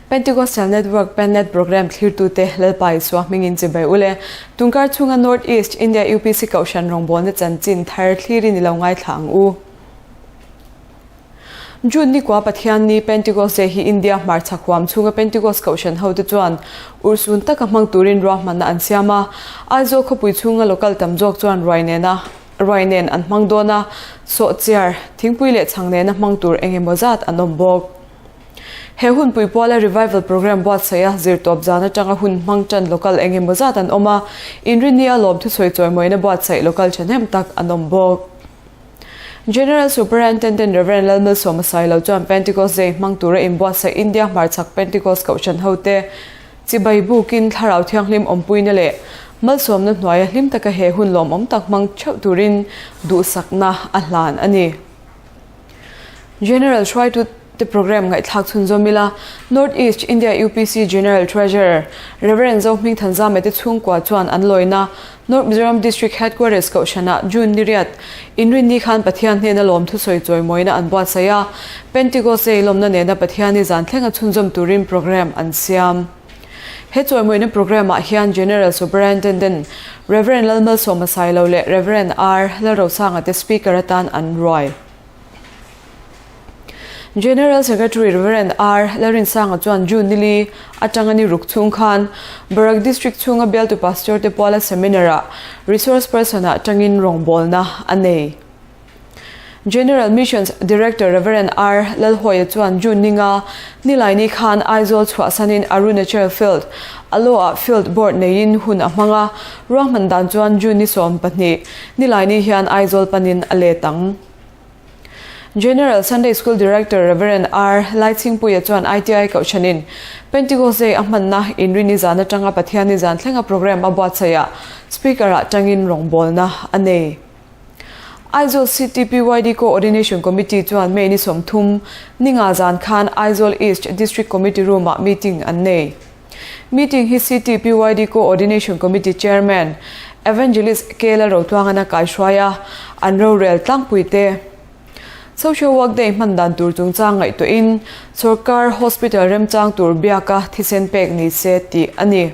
Pentecostal Network Pennet Programme thlirtute Lalpa Isua hmingin chibai ule. Tungkar chhunga North East India UPC Kohhran rawngbawlna chanchin thar thlirin i lo ngaithla ang u. June nikua Pathian ni Pentecost Day hi India hmarchhak huam chhunga Pentecost Kohhran hote chuan urhsun taka hmang turin ruahmanna an siam a. Aizawl khawpui chhunga local tam zawk chuan ruai nena ruai nen an hmang dawn a, sawhchiar, thingpui leh chhang nena hmang tur eng emaw zat an awm bawk. He hunpui puala Revival Programme buatsaih a zirtawp zan atanga hun hmang tan local eng emaw zat an awm a, inrinni-a lawmthusawi chawimawina buatsaih local thahnem tak an awm bawk. General Superintendent Rev. Lalmalsawma Sailo chuan Pentecost Day hmang tura inbuatsaih India hmarchhak Pentecost Kohhran hote chibai bukin Thlarau Thianghlim awmpuina leh malsawmna hnuaia hlim taka he hun lawmawm tak hmang theuh turin duhsakna a hlan a ni. General hruaitu te programme ngaihthlak chhunzawm ila, North East India UPC General Treasurer Rev. Zohming Thanzame te chhungkua chuan an lawina North Mizoram District Headquarters Kohhranah June ni riat Inrinni khan Pathian hnena lawm thusawi chawimawina an buatsaih a, Pentecost Day lawmna nena Pathianni zan thlenga chhunzawm turin programme an siam. He chawimawina programme ah hian General Superintendent Rev. Lalmalsawma Sailo leh Rev. R. Lalrosanga te Speaker atan an ruai. General Secretary Rev. R. Lalrinsanga chuan June nili atanga ni ruk chhung khan Barak District chhunga bialtu Pastor te puala seminar-ah Resource Person-ah tangin rawngbawlna a nei. General Missions Director Rev. R. Lalhawia chuan June ninga Nilaini khan Aizawl chhuahsanin Arunachal Field, Aloa Field Board neiin hun a hmang a, ruahman dan chuan June ni 12 Nilaini hian Aizawl panin a let ang. General Sunday School Director Rev. R. Laichhingpuia chuan ITI Kohhranin Pentecost Day a hmanna Inrini zan atanga Pathianni zan thlenga programme a buatsaihah Speaker-ah tangin rawngbawlna a nei. Aizawl City PYD Coordination Committee chuan May ni 30 ninga zan khan Aizawl East District Committee Room-ah meeting an nei. Meeting hi City PYD Coordination Committee Chairman Evangelist K Lalrotluangan a kaihruai a, an rorel tlangpui te. Social Work Day hman dan tur chungchang ngaihtuahin Sorkar Hospital remchang tur biaka thisen pek ni se tih a ni.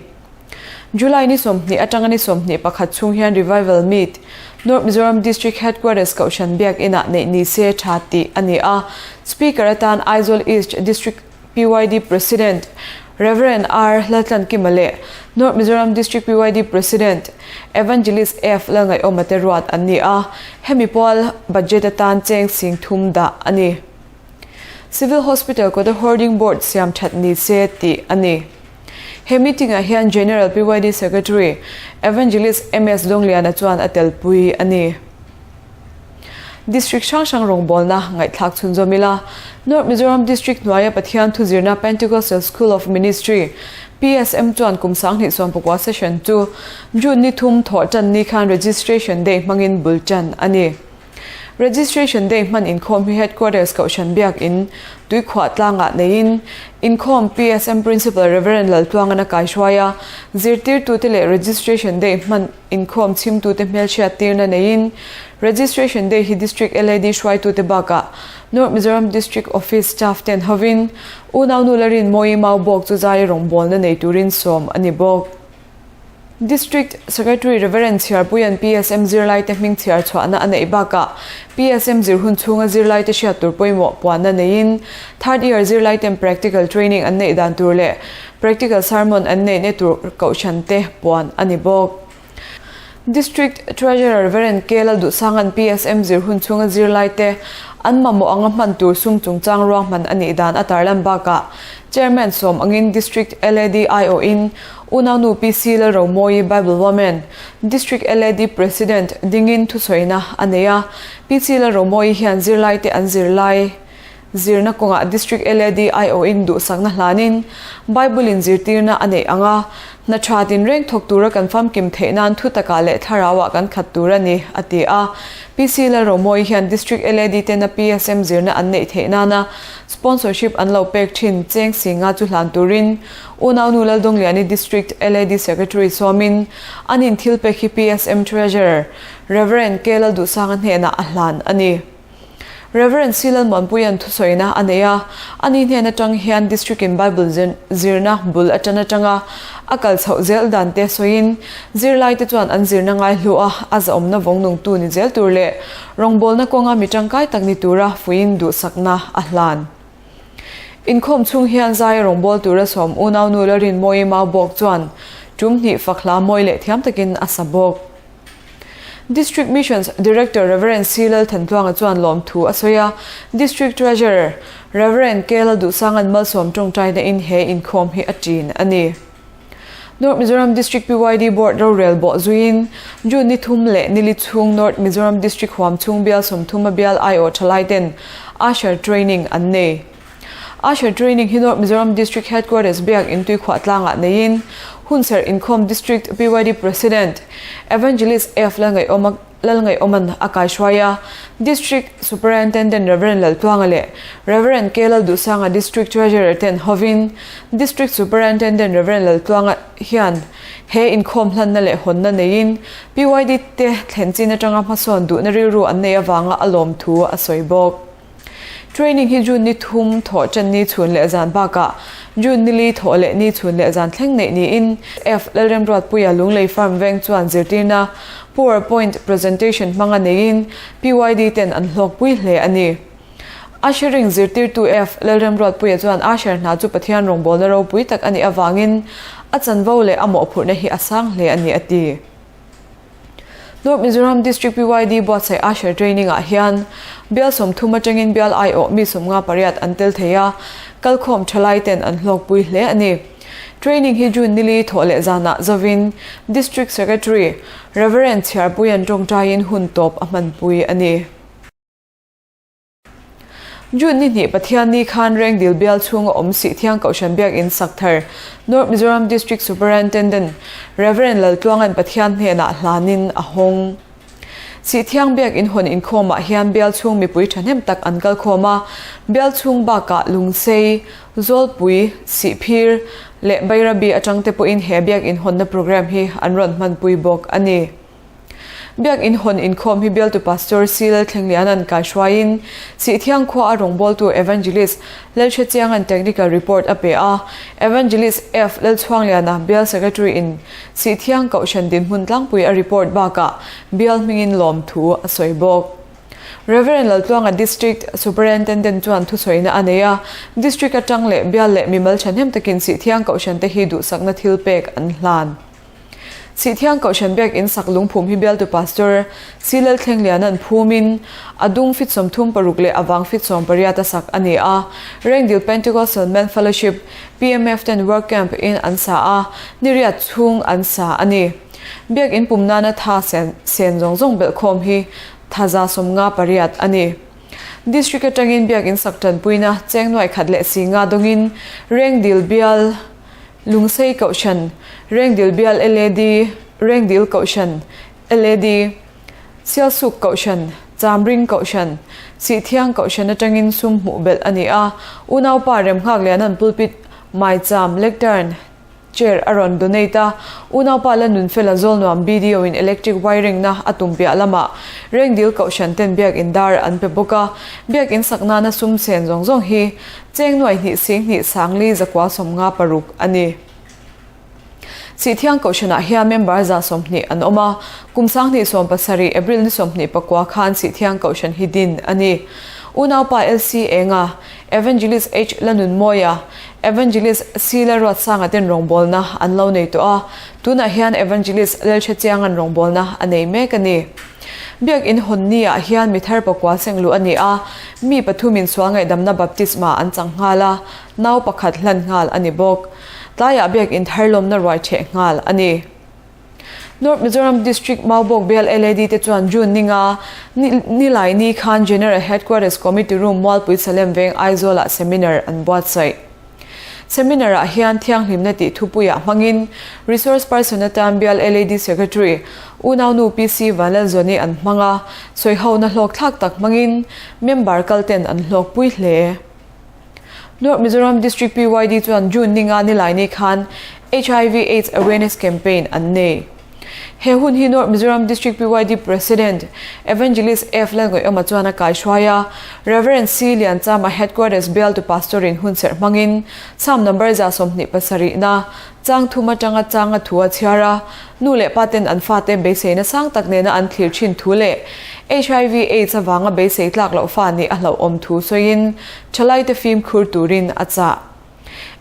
July ni 20 atanga ni 21 chhung hian Revival Meet, North Mizoram District Headquarters Kohhran Biak Inah neih ni se tha tih a ni a, Speaker atan Aizawl East District PYD President Rev. R. Laltlankima leh North Mizoram District PYD President Evangelist F. Lalngaihawma te ruat an ni a, hemi pual budget atan cheng sing thum dah a ni. Civil Hospital kawta hoarding board siam that ni se tih a ni. He meeting ah hian General PYD Secretary Evangelist MS Dawngliana chuan a telpui a ni. District hrang hrang rawngbawlna ngaihthlak chhunzawm ila, North Mizoram District hnuaia Pathian thuzirna Pentecostal School of Ministry, PSM, chuan kum 2019 session chu June ni thum thawh tan ni khan Registration Day hmangin bul tan a ni. Registration Day hman inkhawm hi Headquarters Kohhran Biakin Tuikhuah tlangah neiin inkhawm PSM Principal Rev. Laltluangan a kaihruai a, zirtirtute leh Registration Day hman Inkhawm chhimtute hmelhriat tirna neiin Registration Day hi District LAD hruaitute bakah North Mizoram District Office staff ten hovin unaunu la rinmawi mau bawk chu zai rawngbawlna nei turin sawm a ni bawk. District Secretary Rev. Chhiarpuia'n PSM zirlaite hming chhiar chhuahna a neih bakah PSM zir hun chhunga zirlaite hriat tur pawimawh puanna neiin Third Year zirlaiten Practical Training an neih dan tur leh Practical sermon an neihna tur kohhran te puan a ni bawk. District Treasurer Rev. K. Lalduhsanga'n PSM zir hun chhunga zirlai te an mamawh anga hman tur sum chungchang ruahman a nih dan a tarlan bakah Chairman sawm angin District LAD aiawhin Unaunu PC Lalromawi Bible Woman, District LAD President dingin thusawina a nei a. PC Lalromawi hian zirlai te an zirlai Zirna kawngah District LAD aiawhin duhsakna hlanin Bible-in zirtirna a neih ang a, hna tha tinreng thawk tura kan famkim theih nan thu takah leh thlarauah kan khat tur a ni, a ti a. PC Lalromawi hian District LAD tena PSM zirna an neih theih nana sponsorship an lo pek thin cheng singa chu hlan turin Unaunu Laldawngliani District LAD Secretary sawmin an inthil pek hi PSM Treasurer Rev. K. Lalduhsanga hnenah a hlan a ni. Rev. C. Lalmuanpuia'n thusawina a nei a, ani hnen atang hian District in Bible zirna bul atan atanga a kal chhoh zel dan te sawiin zirlaite chuan an zirna ngaihlu a, a zahawmna vawng nungtu ni zel tur leh rawngbawlna kawnga mi tangkai tak ni tura fuiin duhsakna a hlan. Inkhawm chhung hian Zaia rawngbâwl tura sawm unaunu Larinmawii Mau bawk chuan tum hnih fak hla mawi leh thiam takin a sa bawk. District Missions Director Rev. C. Lalthantluanga chuan lawmthu a sawi a, District Treasurer Rev. K. Lalduhsanga'n malsawm tawngtaina in he inkhawm hi a ṭin a ni. North Mizoram District PYD Board rorel bawh zuiin June ni thum leh nili chhung North Mizoram District huam chhung bial 30 a bial aiawh thalai ten Usher Training an nei. Usher Training hi North Mizoram District Headquarters biak in tuikhuah tlangah neiin hunserh inkhawm District PYD President Evangelist F Lalngaihawma Lalngaihawman a kaihruai a, District Superintendent Rev. Laltluanga leh Rev. K. Lalduhsanga District Treasurer ten hovin District Superintendent Rev. Laltluanga hian he inkhawm hlanna leh hawnna neiin PYD te thlen chin atanga hmasawn duhna rilru an nei avanga a lawmthu a sawi bawk. Training hi June ni thum thawh ṭan ni chhun leh zan bakah June ni li thawh leh ni chhun leh zan thleng neih niin F. Lalremruatpuia Lunglei Farm veng chuan zirtirna Power Point presentation hmanga neiin PYD ten an hlawkpui hle a ni. Ushering zirtirtu F. Lalremruatpuia chuan Usher hna chu Pathian rawngbawlna ropui tak a nih avangin a chanvo leh a mawhphurhna hi a sang hle a ni a ti. North Mizoram District PYD buatsaih Usher Training ah hian bial 30 atangin bial aiawh mi 58 an tel thei a, kalkhawm thalai ten an hlawkpui hle a ni. Training hi June nili thawh leh zanah zovin District Secretary Rev. Chhiarpuian tawngtaiin hun tawp a hmanpui a ni. June ni hnih Pathianni khan Rengdil bial chhunga awm Sihthiang Kohhran Biakinn sak thar North Mizoram District Superintendent Rev. Laltluanga'n Pathian hnenah hlanin a hawng. Sihthiang Biakinn hawn inkhawmah hian bial chhung mipui thahnem tak an kal khawm a, bial chhung bakah Lungsei, Zawlpui, Sihphir leh Bairabi atang te pawhin he Biakinn hawnna programme hi an rawn hmanpui bawk a ni. Biakinn hawn inkhawm hi bialtu Pastor C. Lalthlengliana'n kaihruaiin Sihthiang khua a rawngbawltu Evangelist Lalhrechianga'n Technical Report a pe a, Evangelist F. Lalchhuangliana Bial Secretary in Sihthiang Kohhran dinhmun tlangpui a report bakah bial hmingin lawmthu a sawi bawk. Rev. Laltluanga District Superintendent chuan thusawiina a nei a, District atang leh bial leh mimal thahnem takin Sihthiang Kohhran te hi duhsakna thil pek an hlan. Sihthiang Kohhran Biakinn sak lungphum hi bialtu Pastor C. Lalthlengliana'n phumin a dung fit 36 leh a vang fit 18 a sak a ni a. Rengdil Pentecostal Men Fellowship, PMF, ten work camp in an sa a, niriat chhung an sa a ni. Biakinn pum nana tha sen sen zawng zawng belhkhawm hi tha 58 a ni. District atangin Biakinn sak tanpuina cheng nuai khat leh si nga dawngin Rengdil bial Lungsei Kohhran, Rengdil Bial LAD, Rengdil Kohhran, LAD, Sialsuk Kohhran, Chamring Kohhran, Sihthiang Kohhran atangin sum hmuh belh a ni a, unaupa Remnghak Lianan pulpit, maicham, lectern, chair a rawn donate a, unaupa la Nunfela Zawlnuam BDO in electric wiring na a tum piah lamah Rengdil Kohhran ten biakin dar an pe bawk a, biakin sak nana sum chen zawng zawng hi Cheng nuai hnih sing hnih sangli zakua 56 a ni. Sihthiang Kohhranah hian member 20 an awm a, kum 2017 April ni 29 khan Sihthiang Kohhran hi din a ni. Unaupa LC Enga, Evangelist H Lanunmawia, Evangelist C Lalruatsanga ten rawngbawlna an lo nei tawh a, tunah hian Evangelist Lalhrechianga'n rawngbawlna a nei mek a ni. Biakinn hawn ni ah hian mi thar pakua seng luh a ni a, mi pathumin sual ngaihdamna baptisma an chang nghal a, nau pakhat hlan nghal a ni bawk. Tlaiah biakinn thar lawmna ruai ṭheh nghal a ni. North Mizoram District Maubawk Bial LAD te chuan June ninga nilai ni khan General Headquarters Committee Room Mualpui Salem Veng Aizawl-ah seminar an buatsaih. Seminar ah hian thianghlimna tih thupuiah hmangin Resource Person atan bial LAD Secretary Unaunu PC Vanlalzawni an hmang a, sawihona hlawkthlak tak hmangin member kal ten an hlawkpui hle. North Mizoram District PYD chuan June ninga nilaini khan HIV Aids Awareness Campaign an nei. He hun hi North Mizoram District PYD President Evangelist F Lalngawiawma chuan a kaihruai a, Rev. C Lianchama Headquarters bialtu Pastor in hunserh hmangin Psalm number 27 na chang thum atanga changa thu a chhiar a, nu leh pa ten an fate beiseina sang tak nena an thlir thin thu leh HIV AIDS avanga beisei tlak loh fa nih a hlauhawm thu sawiin thalaite fimkhur turin a chah.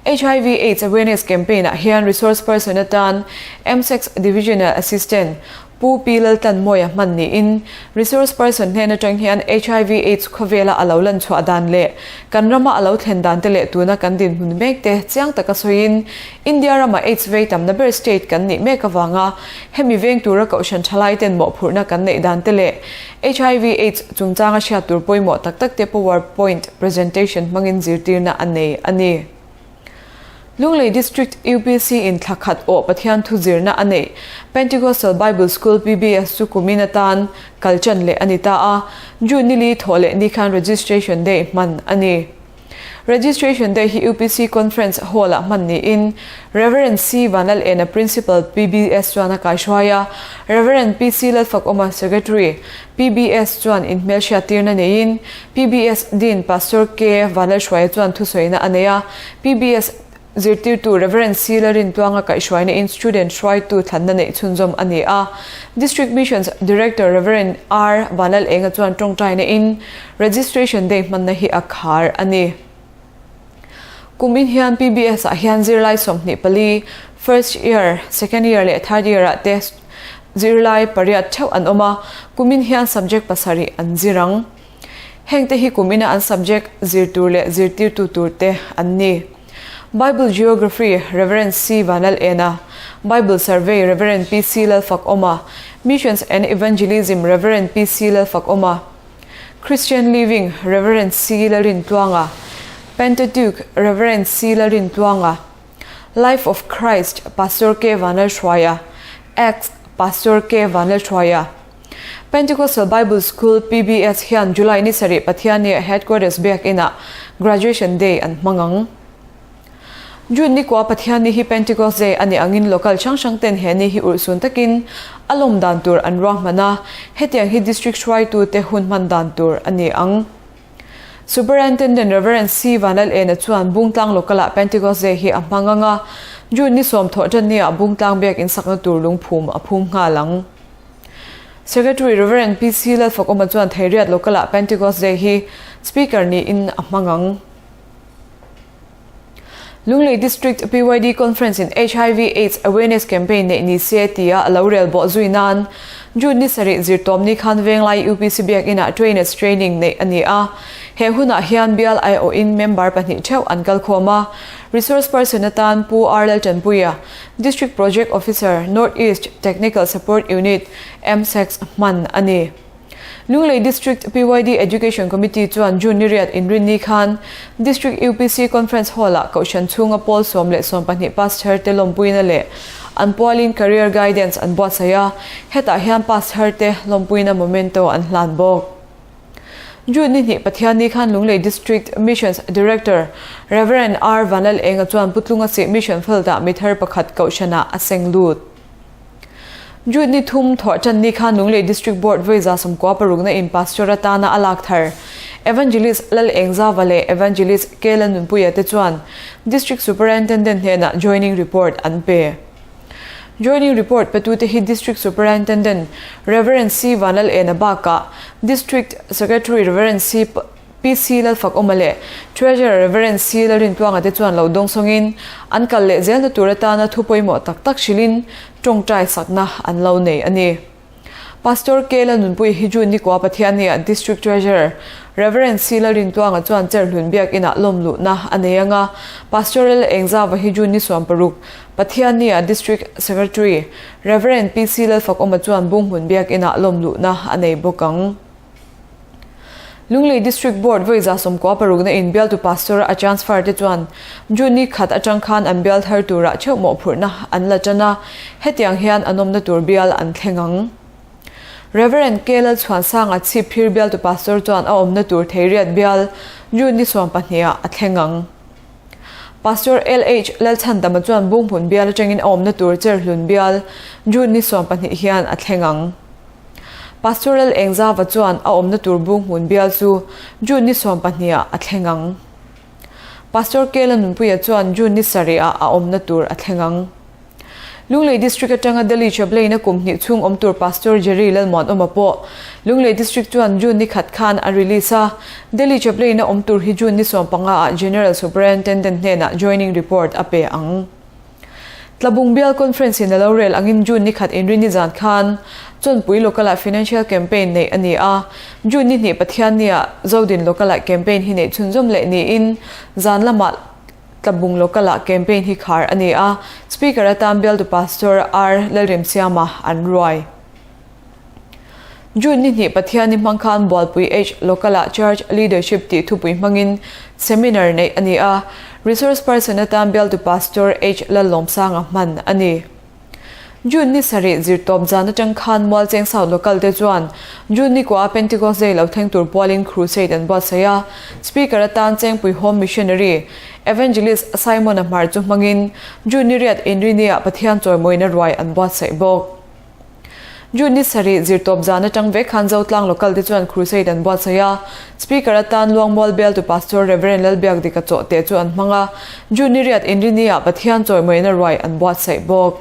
HIV AIDS Awareness Campaign ah hian Resource Person atan MSEX Divisional Assistant Pu Pi Laltlanmawia hman niin Resource Person hnen atang hian HIV AIDS khawvela a lo lan chhuah dan leh kan rama a lo thlen dan te leh tuna kan dinhmun mek te chiang taka sawiin India rama AIDS vei tamna ber state kan nih mek avanga hemi veng tura kohhran thalai ten mawhphurhna kan neih dan te leh HIV AIDS chungchanga hriat tur pawimawh tak tak te powerpoint presentation hmangin zirtirna a nei a ni. Lunglei District UPC in thla khat awh Pathian thu zirna a neih Pentecostal Bible School PBS chu kumin atan kal chan leh a ni ta a, June nili thawh leh ni khan Registration Day hman a ni. Registration Day hi UPC Conference Hall-ah hman niin Rev. C. Vanlalena Principal PBS chuan a kaihruai a, Rev. PC Lalfakawma Secretary PBS chuan inhmelhriattirna neiin PBS Dean Pastor K. Vanlalhruaia chuan thusawina a nei a, PBS Zirtirtu Rev. C. Lalrintluanga kaihhruaina in student hruaitu thlanna neih chhunzawm a ni a. District Missions Director Rev. R. Vanlalenga chuan tawngtaina in Registration Day hmanna hi a khar a ni. Kumin hian PBS ah hian zirlai 24, First Year, Second Year leh Third Year ah te zirlai pariat theuh an awm a, kumin hian subject pasarih an zir ang. Heng te hi kumina an subject zir tur leh zirtirtu tur te an ni. Bible Geography, Rev. C. Vanlalena, Bible Survey, Rev. PC Lalfakawma, Missions and Evangelism, Rev. PC Lalfakawma, Christian Living, Rev. C. Lalrintluanga, Pentateuch, Rev. C. Lalrintluanga, Life of Christ, Pastor K. Vanlalhruaia, Acts, Pastor K. Vanlalhruaia. Pentecostal Bible School, PBS, hian July ni sarih Pathianni Headquarters biakinah Graduation Day an hmang ang. June ni kua Pathianni hi Pentecost Day a nih angin local hrang hrang ten he ni hi urhsun takin a lawm dan tur an ruahman a, hetiang hi District hruaitute hun hman dan tur a ni ang. Superintendent Rev. C. Vanlalena chuan Bungtlang Local-ah Pentecost Day hi a hmang ang a, June ni sawm thawh tan niah Bungtlang biakin sakna tur lungphum a phum nghal ang. Secretary Rev. PC Lalfakawma chuan Theiriat Local-ah Pentecost Day hi Speaker niin a hmang ang. Lunglei District PYD Conference in HIV AIDS Awareness Campaign neih ni se tia a lo rel bawh zui nan June ni sarih zirtawm ni khan Venglai UPC Biakinah Trainers Training neih a ni a. He hunah hian bial aiawhin member pahnih theuh an kal khawm a. Resource person atan Pu R Laltanpuia, District Project Officer, North East Technical Support Unit, MSEX, hman a ni. Lunglei District PYD Education Committee chuan June ni riat inrinni khan District UPC Conference Hall-ah Kohhran chhunga pawl sawm leh sawmpahnih Pastor te lawmpuina leh an pualin Career Guidance an buatsaih a, hetah hian Pastor te lawmpuina memento an hlan bawk. June ni hnih Pathianni khan Lunglei District Missions Director Rev. R. Vanlalenga chuan Putlunga Sih Mission Field-ah mithar pakhat Kohhranah a seng lut. June ni thum thawhṭan ni khan Lunglei District Board vawiza sawmkua parukna in Pastor atana a lak thar Evangelist Lalengzava leh Evangelist K. Lalnunpuia te chuan District Superintendent hnenah Joining Report an pe. Joining Report petute hi District Superintendent Rev. C. Vanlalena bakah District Secretary Rev. C. PC Lalfakawma leh Treasurer Rev. C. Lalrintluanga te chuan lo dawng sawngin an kal leh zelna tur atana thu pawimawh tak tak hrilhin tawngtai sakna an lo nei a ni. Pastor K. Lalnunpui hi June nikua Pathiannia District Treasurer Rev. C. Lalrintluanga chuan Cherhlun Biakinah lawmluhna a nei ang a, Pastor Lal Engzava hi June ni 60 Pathiannia District Secretary Rev. PC Lalfakawma chuan Bunghmun Biakinah lawmluhna a nei bawk ang. Lunglei District Board vawi 96 na in bialtu Pastor a transfer te chuan June ni khat atang khan an bial thar turah theuh mawhphurhna an la tan a, hetiang hian an awmna tur bial an thleng ang. Rev. K. Lalchhuansanga Chhipphir bialtu Pastor chuan a awmna tur Theiriat bial June ni 12 ah a thleng ang. Pastor LH Lalchhandama chuan Bunghmun bial atangin a awmna tur Cherhlun bial June ni 12 hian a thleng ang. Pastor Lal Engzava chuan a awmna tur Bunghmun bial chu June ni 12 ah a thleng ang. Pastor Kela Nunpuia chuan June ni 7 ah a awmna tur a thleng ang. Lunglei District atanga Delhi Chaplain-a kum hnih chhung awm tur Pastor Jerry Lalmuanawma pawh Lunglei District chuan June ni khat khan a release a, Delhi Chaplain-a awm tur hi June ni 15 ah General Superintendent hnenah joining report a pe ang. Tlabung Bial Conference in a lo rel angin June ni khat inri nizan khan Chawnpui Local-ah Financial Campaign neih a ni a, June ni hnih Pathiannia Zodin Local-ah campaign hi neih chhunzawm leh niin zan lamah Tlabung Local-ah campaign hi khar a ni a, Speaker atan bialtu Pastor R. Lalremsiama an ruai. June ni hnih Pathianni hmang khan Bualpui H Local-ah Church Leadership tih thupui hmangin seminar neih a ni a, Resource Person atan bialtu Pastor H. Lallawmsanga hman a ni. June ni sarih zirtawp zan atang khan Mualcheng South Local te chuan June ni kua Pentecost Day lo thleng tur pualin crusade an buatsaih a, Speaker atan Chengpui Home Missionary Evangelist Simon-a hmar chu hmangin June ni riat inrinia Pathian chawimawina ruai an buatsaih bawk. June ni sarih zirtawp zan atang vek khan Zotlang Local te chuan crusade an buatsaih a, Speaker atan Luangmual bialtu Pastor Rev. Lalbiakdika Chawhte chu an hmang a, June ni riat inrinia Pathian chawimawina ruai an buatsaih bawk.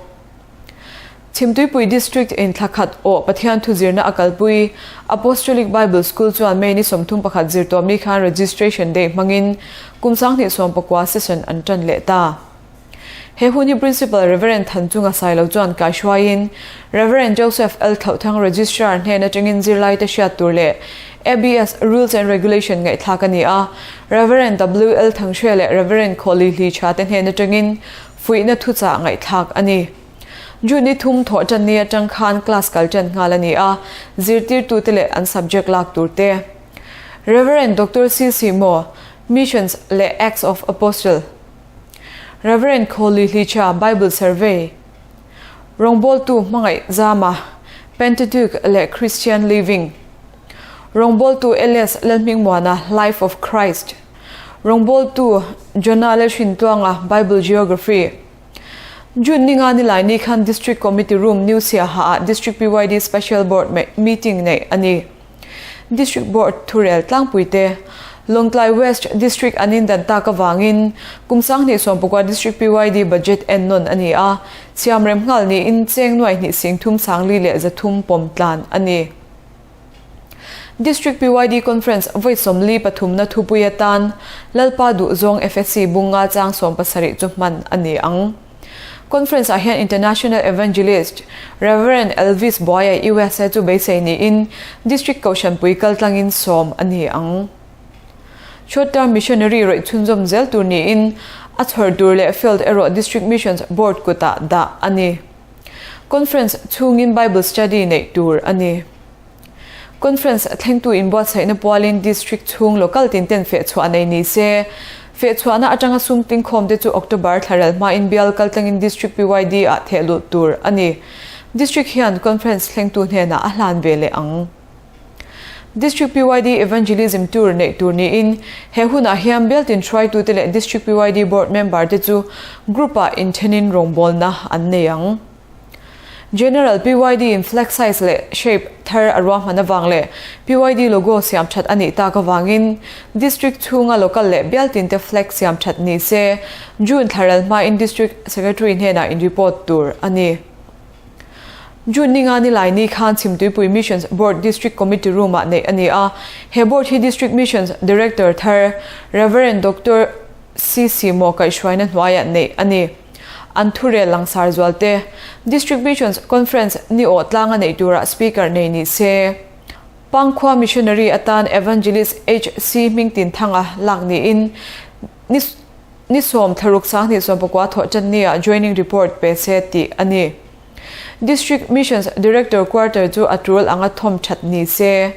Chhimtuipui District in thla khat awh Pathian thuzirna a kalpui Apostolic Bible School chuan May ni 31 zirtawp ni khan Registration Day hmangin kum 2019 session an tan leh ta. He hun hi Principal Rev. Thanchunga Sailo chuan kaihruaiin Rev. Joseph L. Thlauhthang Registrar hnen atangin zirlaite hriat tur leh ABS Rules and Regulation ngaihthlak a ni a, Rev. W. L. Thanghre leh Rev. Khawli Hlicha te hnen atangin fuihna thuchah ngaihthlak a ni. June ni thum thawh tan ni atang khan class kal tan nghal a ni a, zirtirtute leh an subject lak tur te Rev. Doctor C. C. Maw, Missions leh Acts of Apostle. Rev. Khawli Hlicha Bible Survey, Rawngbawltu Hmangaih Zama, Pentateuch leh Christian Living, Rawngbawltu LS Lalhmingmuana Life of Christ, Rawngbawltu Jonah Lalhrintluanga Bible Geography. June ni nga nilai ni khan District Committee Room New Siaha ah District PYD Special Board Meeting neih a ni. District Board thurel tlangpuite, Lawngtlai West District an indan tak avangin kum 2019 District PYD Budget en nawn a ni a, siamrem nghal niin cheng nuai hnih sing thum sang li leh zathum pawm tlan a ni. District PYD Conference vawi 43 na thupui atan Lalpa duhzawng FSC bunga chang 17 chu hman a ni ang. Conference ah hian International Evangelist Rev. Elvis Buaia USA chu beisei niin District Kohhranpui kaltlangin sawm a ni ang. Short Term Missionary rawih chhunzawm zel tur niin a chhawr tur leh field erawh District Missions Board kutah dah a ni. Conference chhungin Bible Study neih tur a ni. Conference thlengtu inbuatsaihna pualin District chhung local tin ten fehchhuah nei ni se, fehchhuahna atanga sum tingkhawm te chu October thlarel hmain bial kaltlangin District PYD ah thehluh tur a ni. District hian Conference thlengtu hnenah a hlan ve leh ang. District PYD Evangelism Tour neih tur niin he hunah hian bial tin hruaitute leh District PYD Board member te chu group ah inthenin rawngbawlna an nei ang. General PYD in flag size leh shape thar a ruahman avang leh PYD logo siam that a nih tak avangin District chhunga local leh bial tinte flag siam that ni se June thlaral hmain District Secretary hnenah in report tur a ni. June ni nga ni lai ni khan Chhimtuipui Missions Board District Committee Room ah neih a ni a, he board hi District Missions Director thar Rev. Doctor CC Maw kaihhruaina hnuaiah neih a ni. An thurel langsar zual te, District Missions Conference ni awh tlanga neih turah Speaker nei ni se. Pangkhua Missionary atan Evangelist HC Hmingtinthanga lak niin ni ni sawm thlaruk 2019 thawh tan nia joining report pe se tih a ni. District Missions Director Quarter chu a tul anga thawm that ni se.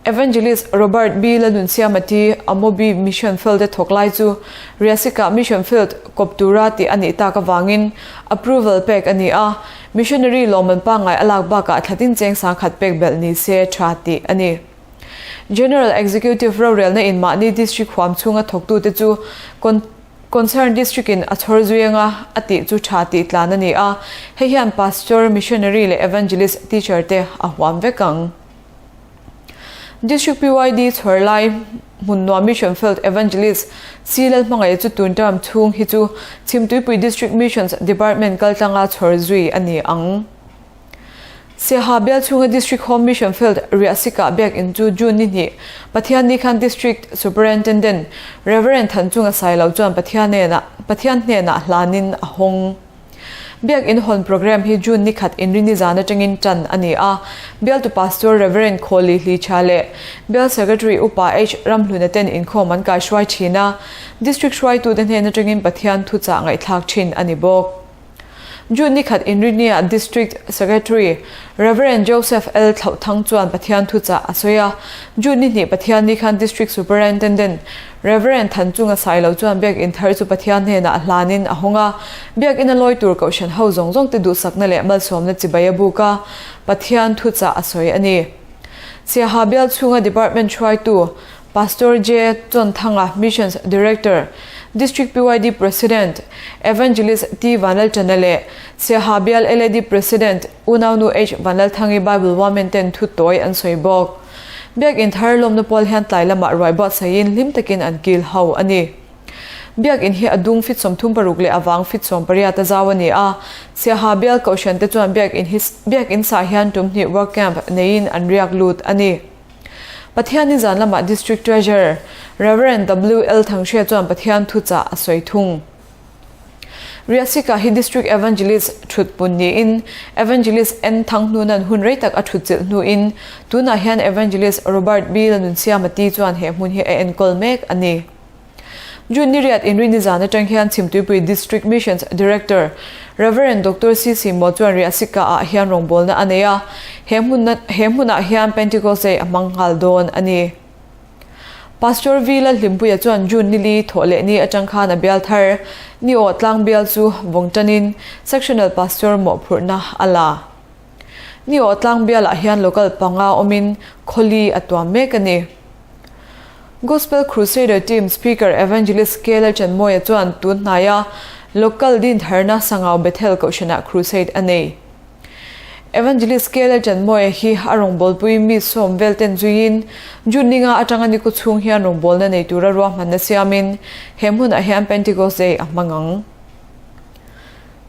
Evangelist Robert B. Lalnunsiamati Amobi Mission Field-a thawk lai chu Riasika Mission Field kawp tura tih a nih tak avangin approval pek a ni a, missionary lawmman pangngai a lak bakah thlatin cheng 10,000 pek belh ni se tha tih a ni. General Executive rorelna in mahni district huam chhunga thawktute chu. Concern District in a chhawr zui anga a tih chu tha tih tlan a ni a, hei hian Pastor, Missionary leh Evangelist Teacher te a huam vek ang. District PYD chhawr lai hmun nuam Mission Field Evangelist C Lalhmangaih chu tun term chhung hi chu Chhimtuipui District Missions Department kaltlanga chhawr zui a ni ang. Siaha bial chhunga District Home Mission Field Riahsikah biakinn chu June ni hnih Pathianni khan District Superintendent Rev. Thanchunga Sailo chuan Pathian Pathian hnenah hlanin a hawng. Biakinn hawn programme hi June ni khat inrini zan atangin tan a ni a, Bialtu Pastor Rev. Khawli Hlicha leh Bial Secretary Upa H. Ramhluna ten inkhawm an kaihruai thin a, District hruaitute hnen atangin Pathian thuchah ngaihthlak thin a ni bawk. June ni khat inrinia District Secretary Rev. Joseph L. Thlauhthang chuan Pathian thuchah a sawi a. June ni hnih Pathian ni khan District Superintendent Rev. Thanchunga Sailo chuan biakinn thar chu Pathian hnenah a hlanin a hawng a. Biakinn a lawi tur kohhran ho zawng zawng te duhsakna leh malsawmna chibai a buk a, Pathian thuchah a sawi a ni. Siaha bial chhunga Department hruaitu Pastor J. Chawnthanga, Missions Director, District PYD President, Evangelist T. Vanlalṭana leh Siaha Bial LAD President, Unaunu H. Vanlalthangi Bible Women ten thu tawi an sawi bawk. Biakinn thar lawmna pawl hian tlai lamah ruai buatsaihin hlim takin an kil ho a ni. Biakinn hi a dung fit 36 leh a vang fit 18 a zau a ni a, Siaha Bial Kohhran te chuan biakinn hi biakinn sah hian tum hnih work camp neiin an riak lut a ni. Pathianni zan lamah District Treasurer Rev. WL Thanghria chuan Pathian thuchah a sawi thung. Riahsika hi District Evangelist thutpun niin Evangelist N Thanghnuna'n hun rei tak a thutchilh hnuin tunah hian Evangelist Robert B Lalnunsiamati chuan he hmun hi a enkawl mek a ni. June ni riat inrini zan atang hian Chhimtuipui District Missions Director Rev. Doctor CC Maw chuan Riahsika ah hian rawngbawlna a nei a, he hmun he hmunah hian Pentecost Day a hmang nghal dawn a ni. Pastor V Lalhlimpuia chuan June ni li thawh leh ni atang khan a bial thar ni aw tlang bial chu vawng tanin Sectional Pastor mawhphurhna a la. Ni aw tlang bialah hian local panga awmin khawli a tuam mek a ni. Gospel Crusader Team Speaker Evangelist K Lalchanmawia chuan tun hnaia Local Dintharna Sangau Bethel Kohhranah Crusade a nei. Evangelist K Lalchanmawia hi a rawngbawlpui mi sawm vel ten zuiin June ninga atanga ni kawchhung hian rawngbawlna nei tura ruahmanna siamin he hmunah hian Pentecost Day a hmang ang.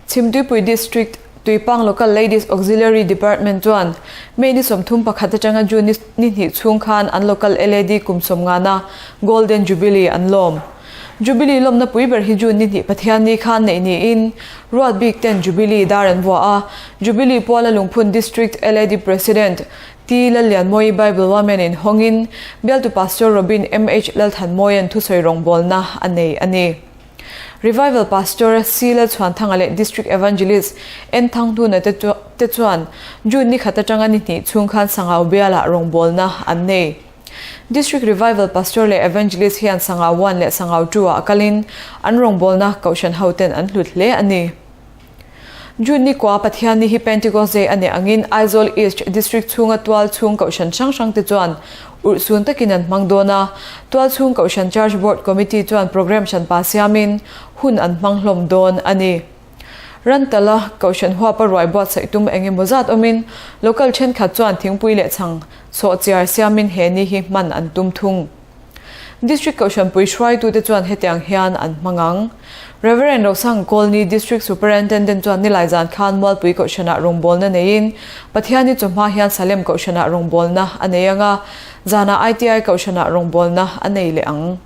Chhimtuipui District Tuipang Local Ladies Auxiliary Department chuan May ni 31 atanga June ni hnih chhung khan an local LAD kum sawmngana Golden Jubilee an lawm. Jubilee lawmna pui ber hi June ni hnih Pathianni khan neih niin ruat bik ten Jubilee dar an vuah a. Jubilee Puala Lungphun District LAD President T Lallianmawi Bible Women in hawngin bialtu Pastor Robin MH Lalthanmawia'n thusawi rawngbawlna a nei a ni. Revival Pastor C Lalchhuanthanga leh District Evangelist N Thanghnuna te te chuan June ni khat atanga ni hnih chhung khan Sangau bialah rawngbawlna an nei. District Revival Pastor leh Evangelist hian Sangau 1 leh Sangau 2 ah kalin an rawngbawlna Kohhran hoten an hlut hle a ni. June ni kua Pathianni hi Pentecost Day a nih angin Aizawl East District chhunga tual chhung kohhran hrang hrang te chuan urhsun takin an hmang dawn a. Tual chhung kohhran Church Board Committee chuan programme hranpa siamin hun an hmang hlawm dawn a ni. Rantala kohhran huapa ruai buatsaih tum eng emaw zat awmin local thenkhat chuan thingpui leh chhang sawhchiar siamin he ni hi hman an tum thung. District Kohhranpui hruaitute chuan hetiang hian an hmang ang. Rev. Rosang Kawlni District Superintendent chuan nilai zan khan Mualpui Kohhranah rawngbawlna neiin Pathianni chawhma hian Salem Kohhranah rawngbawlna a nei ang a, zanah ITI Kohhranah rawngbawlna a nei leh ang.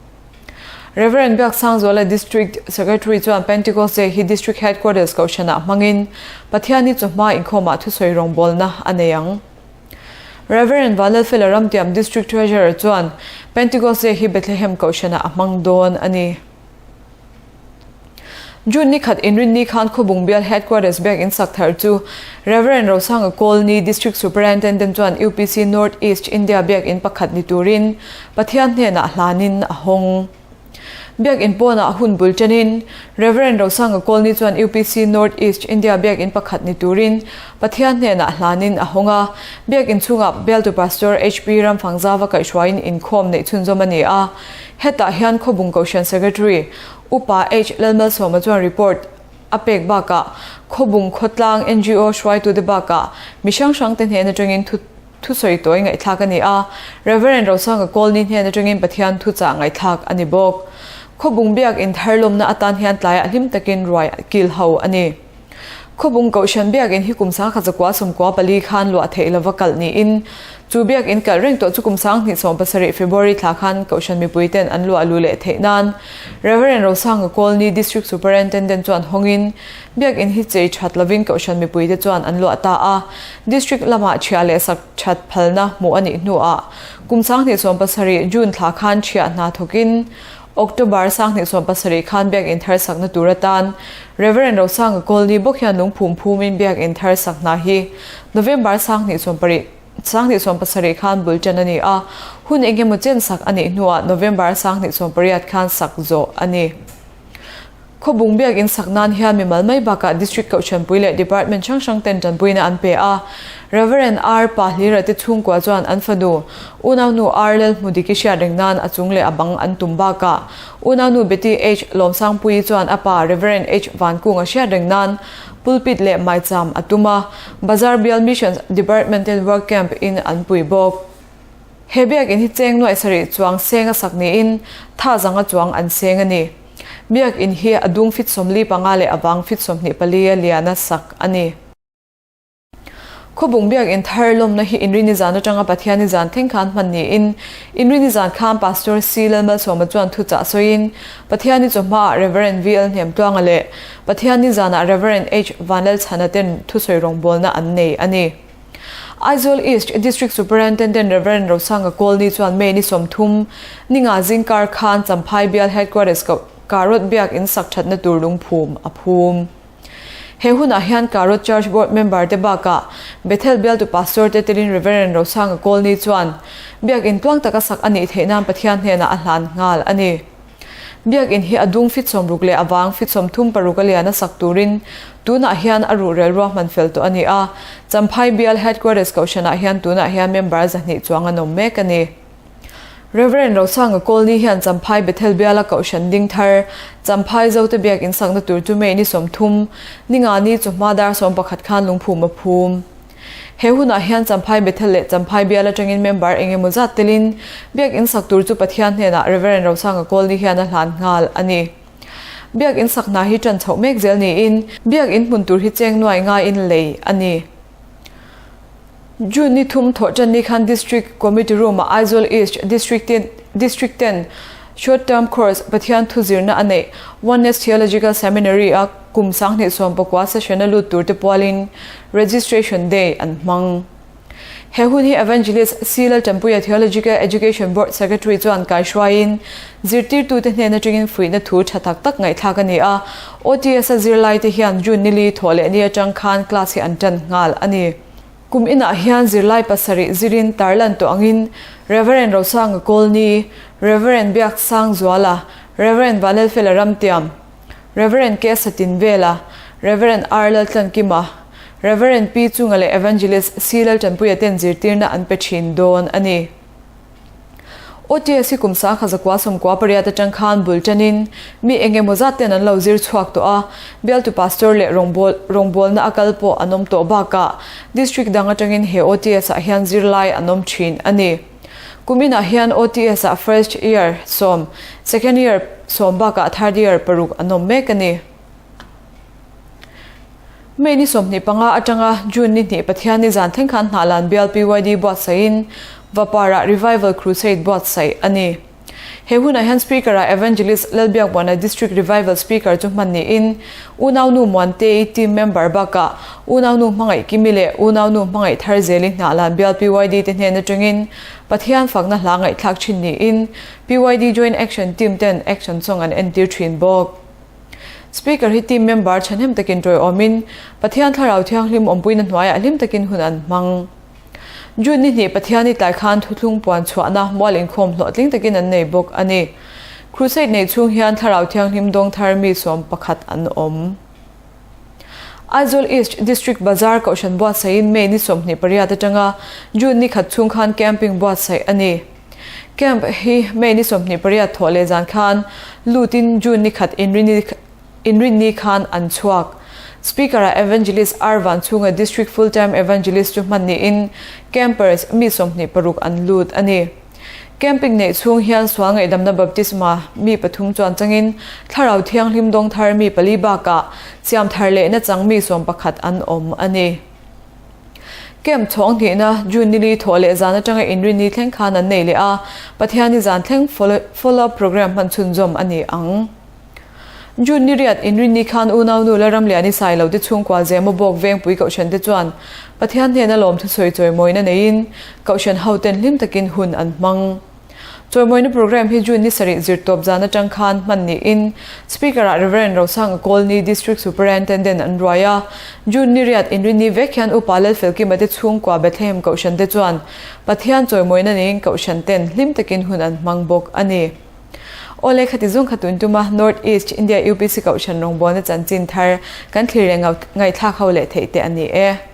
Rev. Biaksangzuala District Secretary chuan Pentecost Day hi District Headquarters Kohhranah hmangin Pathianni chawhma inkhawmah thusawi rawngbawlna a nei ang. Rev. Vanlalfela Ramtiam District Treasurer chuan Pentecost Day hi Bethlehem Kohhranah a hmang dawn a ni. June ni khat inrinni khan Khawbung Bial Headquarters Biakinn sak thar chu Rev. Rosanga Kawlni District Superintendent chuan UPC North East India Biakinn pakhat ni turin Pathian hnenah hlanin a hawng. Biakinn pawnah hun bul ṭanin Rev. Rosanga Kawlni chuan UPC North East India Biakinn pakhat ni turin Pathian hnenah hlanin a hawng a. Biakinn chhungah bialtu Pastor HP Ramfangzava kaihhruaiin inkhawm neih chhunzawm a ni a. Hetah hian Khawbung Kohhran Secretary, Upa H Lalmalsawma chuan report a pek bakah Khawbung khawtlang ngo hruaitute bakah mi hrang hrangte hnen atangin thu thusawi tawi ngaihthlak a ni a, Rev. Rosanga Kawlni hnen atangin Pathian thuchah ngaihthlak a ni bawk. Khawbung biak intharlawmna atan hian tlaiah hlim takin ruai kil ho a ni. Khawbung Kohhran biakinn hi kum 1914 khan luah theih lova kalh niin, chu biakinn kalh reng tawh chu kum 2017 February thla khan Kohhran mipuiten an luah lu leh theih nan Rev. Rosanga Kawlni District Superintendent chuan hawngin biakinn hi chei that lovin Kohhran mipuite chuan an luah ta a, District lamah chhiah leh sak that phalna hmuh a nih hnuah kum 2017 June thla khan chhiah hna thawkin October 2017 khan biakinn thar sakna tur atan Rev. Rosanga Kawlni bawk hian lungphum phumin biakinn thar sak hna hi November 2017 khan bul tan a ni a, hun engemaw chen sak a nih hnuah November 2018 khan sak zawh a ni. Khawbung biakinn sak nan hian mimal mai bakah District Kohhranpui leh Department hrang hrang ten tanpuina an pe a. Rev. R. Pahlira te chhungkua chuan an fanu, unaunu R. Lalhmudiki hriat reng nan a chung leh a bang an tum bakah unaunu Betty H. Lawmsangpuii chuan a pa Rev. H. Vankunga hriat reng nan pulpit leh maicham a tum a, Bazar Bial Missions Department ten work camp in an pui bawk. He biakinn hi cheng nuaih sarih chuang seng a sak niin tha zanga chuang an seng a ni. Biakinn hi a dung fit 45 leh a vang fit 24 a lian a sak a ni. Khawbung biakinn thar lawmna hi Inrini zan atanga Pathiani zan thleng khan hman niin Inrini zan khan Pastor C Lalmalsawma chuan thuchah sawiin Pathiani chawhmaah Rev. VL Hnemtluanga leh Pathiani zanah Rev. H Vanlalchhana ten thusawi rawngbawlna an nei a ni. Aizawl East District Superintendent Rev. Rosanga Kawlni chuan May ni 30, ninga zingkar khan Champhai Bial Headquarters Karot biak in sak thatna tur lungphum a phum. He hunah hian Karot Church Board member te bakah Bethel bialtu Pastor te telin Rev. Rosanga Kawlni chuan biak in tluang taka sak a nih theih nan Pathian hnenah a hlan nghal a ni. Biakinn hi a dung fit 60 leh a vang fit 36 a lian a sak turin tunah hian a ruhrel ruahman fel tawh a ni a, Champhai Bial Headquarters Kohhranah hian tunah hian member 200 chuang an awm mek a ni. Rev. Rosanga Kawlni hian Champhai Bethel Biala Kohhran ding thar Champhai Zote Biakinn sakna tur chu May ni 30, ninga ni chawhma dar 11 khan lungphum a phum. He hunah hian Champhai Bethel leh Champhai bial atangin member eng emaw zat telin Biakinn sak tur chu Pathian hnenah Rev. Rosanga Kawlni hian a hlan nghal a ni. Biakinn sak hna hi tan chhoh mek zel niin Biakinn hmun tur hi cheng nuai ngaiin lei a ni. June ni thum thawh tan ni khan District Committee Room-ah Aizawl East District District ten Short Term Course Pathian thu zirna a neih Oneness Theological Seminary-a kum 2019 session-a lut turte pualin Registration Day an hmang. He hun hi Evangelist C Laltanpuia Theological Education Board Secretary chuan kaihruaiin zirtirtute hnen atangin fuihna thu tha tak tak ngaihthlak a ni a, OTS-a zirlaite hian June nili thawh leh ni atang khan class hi an tan nghal a ni. Kum inah hian zirlai pasarih zirin tarlan tawh angin Rev. Rosanga Kawlni, Rev. Biaksangzuala, Rev. Vanlalfela Ramtiam, Rev. K Satinvela, Rev. R Laltlankima, Rev. P Chunga leh Evangelist C Laltanpuia ten zirtirna an pe thin dawn a ni. OTS hi kum 1998 atang khan bul tanin mi eng emaw zat ten an lo zir chhuak tawh a, bialtu pastor leh rawngbâwl rawngbâwlna a kal pawh an awm tawh bakah district dang atangin he OTS ah hian zirlai an awm thin a ni. Kum inah hian OTS ah first year sawm, second year sawm bakah third year paruk an awm mek a ni. May ni 25 atanga June ni hnih Pathian ni zan thleng khan Hnahlan bial PYD buatsaihin Vapara Revival Crusade buatsaih a ni. He hunah hian Speaker-ah Evangelist Lalbiakbuana District Revival Speaker chu hman niin Unaunu Muantei team member bakah Unaunu Hmangaih Kimi leh Unaunu Hmangaih Tharzeli Hnahlan bial PYD te hnen atangin Pathian fakna hla ngaihthlak thin niin PYD Joint Action Team ten action song an entir thin bawk. Speaker hi team member thahnem takin tawiawmin Pathian Thlarau Thianghlim awmpuina hnuaiah hlim takin hun an hmang. June ni hnih Pathiani tlai khan thuthlung puan chhuahna mual inkhawm hlawhtling takin an nei bawk a ni. Crusade nei chhung hian Thlarau Thianghlim dawng thar mi 11 an awm. Aizawl East District Bazar Kohhran buatsaihin May ni 28 atanga June ni khat chhung khan camping buatsaih a ni. Camp hi May ni 28 thawh leh zan khan lutin June ni khat Inrinni khan an chhuak. Speaker-ah Evangelist R Vanchhunga District Full Time Evangelist chu hman niin campers mi 26 an lut a ni. Camping neih chhung hian sual ngaihdamna baptisma mi pathum chuan changin Thlarau Thianghlim dawng thar mi pali bakah siam thar lehna chang mi 11 an awm a ni. Camp chhawng hnihna June nili thawh leh zan atanga Inrinni thleng khan an nei leh a, Pathianni zan thleng follow up programme hman chhunzawm a ni ang. June ni riat Inrinni khan unaunu la Ramliani Sailo te chhungkua Zema Bawk Vengpui Kohhran te chuan Pathian hnena lawmthusawi chawimawina neiin Kohhran hoten hlim takin hun an hmang. Chawimawina programme hi June ni sarih zirtawp zan atang khan hman niin Speaker-ah Rev. Rosanga Kawlni District Superintendent an ruai a. June ni riat Inrinni vek hian Upa Lalfelkima te chhungkua Bethlehem Kohhran te chuan Pathian chawimawina neiin Kohhran ten hlim takin hun an hmang bawk a ni. Aw le khati zung kha tun tuma North East India UPC Kohhran rawngbawlna chanchin thar kan thlir leh ngaihthlak ho leh theih te a ni e.